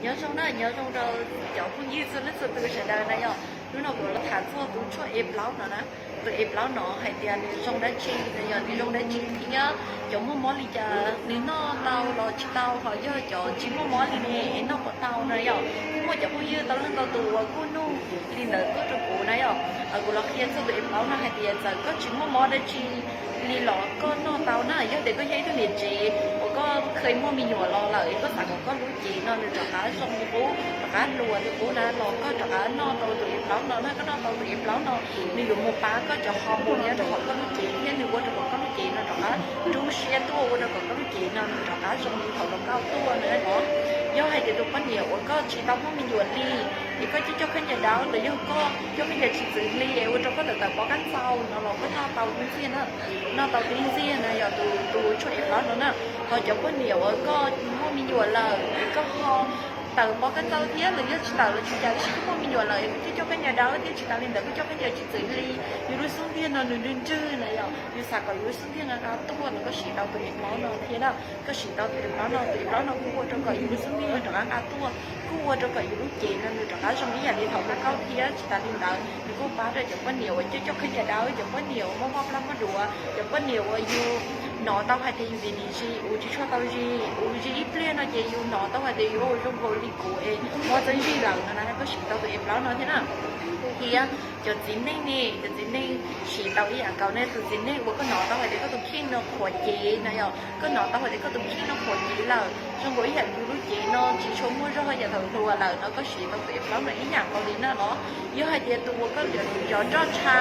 Nyob zoo na, nyob zoo rau cov phooj ywg txhua leej txhua tus sawv daws na yom. Hnub no kuv los tham txog tus tshuaj E plaub no na. Tus E plaub no hais tias nws zoo dab tsi na yom, nws zoo dab tsi thiab cov muaj mob li cas nws noj tau los tsis tau, ho yog cov tsis muaj mob li ne es noj puas tau na yom. Kuj muaj cov phooj ywg tau leej ntau tus uas kuj nug li ntawd tuaj rau kuv na yom. Kuv los qhia txog tus E plaub no hais tias txawm koj tsis muaj mob dab tsi li los koj noj tau na. Yog tias koj yog ib tug niam tsev uas koj kheev muaj me nyuam los lawm es koj xav kom koj lub cev no nws rov qab zoo li qub, rov qab hluas li qub na los koj rov qab noj tau tus E plaub no na. Koj noj tau tus E plaub no nws yuav mus pab koj cov hormone nyob rau hauv koj lub cev thiab nws ua rau kom koj lub cev no rov qab rub siab tuaj, ua rau kom koj lub cev no nws rov qab zoo li thaum los koj tuaj na no. Yog hais tias tus poj niam uas koj tsis tau muaj me nyuam li es koj coj coj khaub ncaws dawb los yog koj coj khaub ncaws tsis txwv li es ua rau koj tawm tawm pob kab ntxaug no los koj noj tau ib ntxiag na. Noj tau ib ntxiag na yog tus tus tshuaj E plaub no na. Ho cov poj niam uas koj muaj me nyuam lawm es koj ho tawm pob kab ntxaug thiab los yog tsis tawm los tsis cas tab sis koj muaj me nyuam lawm es koj coj coj khaub ncaws dawb thiab tsis tas li ntawd koj coj khaub ncaws tsis txwv li, yus lub xub ntiag no nws nrwg nrwg na yom, yus xav kom yus lub xub ntiag nqa nqa tuaj no koj siv tau tus E plaub no thiab na. Koj siv tau tus E plaub no, tus E plaub no kuj ua rau kom yus lub xub ntiag rov qab nqa tuaj, kuj ua rau kom yus lub cev no nws rov qab zoo ib yam li thaum ua kauj thiab tsis tas li ntawd nws kuj pab rau cov poj niam uas coj coj khaub ncaws dawb, cov poj niam uas mob mob plab mob duav, cov poj niam uas yus hnov tau hais tias yus dim dim zis, yus tsis tshua tau zis, yus zis ib pliag no ces yus hnov tau hais tias yus ua zoo nkaus li kuv es mob txeeb zis lawm no na, koj siv tau tus E plaub no thiab na. Thiab cov txiv neej ne, cov txiv neej siv tau ib yam nkaus ne, tus txiv neej uas koj hnov tau hais tias koj tus kheej no qhuav cev na yom, koj hnov tau hais tias koj tus kheej no qhuav cev lawm zoo nkaus ib yam yus lub cev no tsis tshua muaj zog yam thaum hluas lawm no koj siv tau tus E plaub no ib yam nkaus li na los. Yog hais tias tus uas koj cov roj ntsha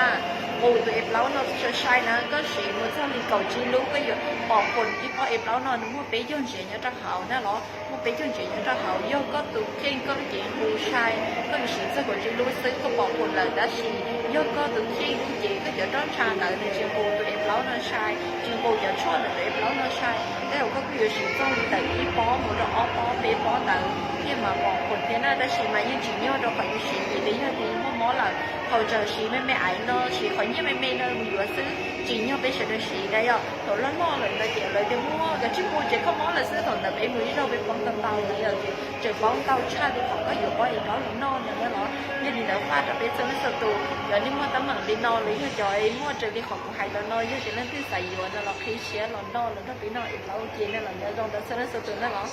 nqus tus E plaub no sai sai na koj siv mus txog li kaum tsib lub koj yuav pom phom ib pob E plaub no nws muaj peb caug ntsiav nyob rau hauv na los, muaj peb caug ntsiav nyob rau hauv. Yog koj tus kheej koj lub cev nqus sai koj yuav siv txog kaum tsib lub xwb koj pom phom lawm, tab sis yog koj tus kheej lub cev koj cov roj ntsha ntawd nws tsis nqus tus E plaub no sai, tsis nqus cov tshuaj ntawm tus E plaub no sai, tej zaum koj kuj yuav siv txog li ntawm ib pob mus rau ob pob peb pob ntawd thiaj mas pom phom thiab na. Tab sis mas yeej tsim nyog rau qhov yus siv vim tias yog tias yus muaj mob lawm, thaum tseem siv me me aiv no siv qhov nyiaj me me no mus yuav xwb, tsim nyog peb sawv daws siv na yom. Thaum loj loj lawm ntawd ces lawv tias muaj kav tsij mus tsev kho mob lawm xwb, thaum ntawd peb mus ib zaug peb paub ntau ntau na yom, ces tseem paub ntau tshaj li thaum koj yuav pob E plaub los noj ntawd na los. Yog li ntawd faj rau peb txhua leej txhua tus, cov nej muaj teeb meem li no los yog cov muaj raws li qhov kuv hais los no, yog tias leej twg xav yuav no los qhib siab los noj los nrog peb noj E plaub ua ke na los, nyob zoo rau txhua leej txhua tus na los.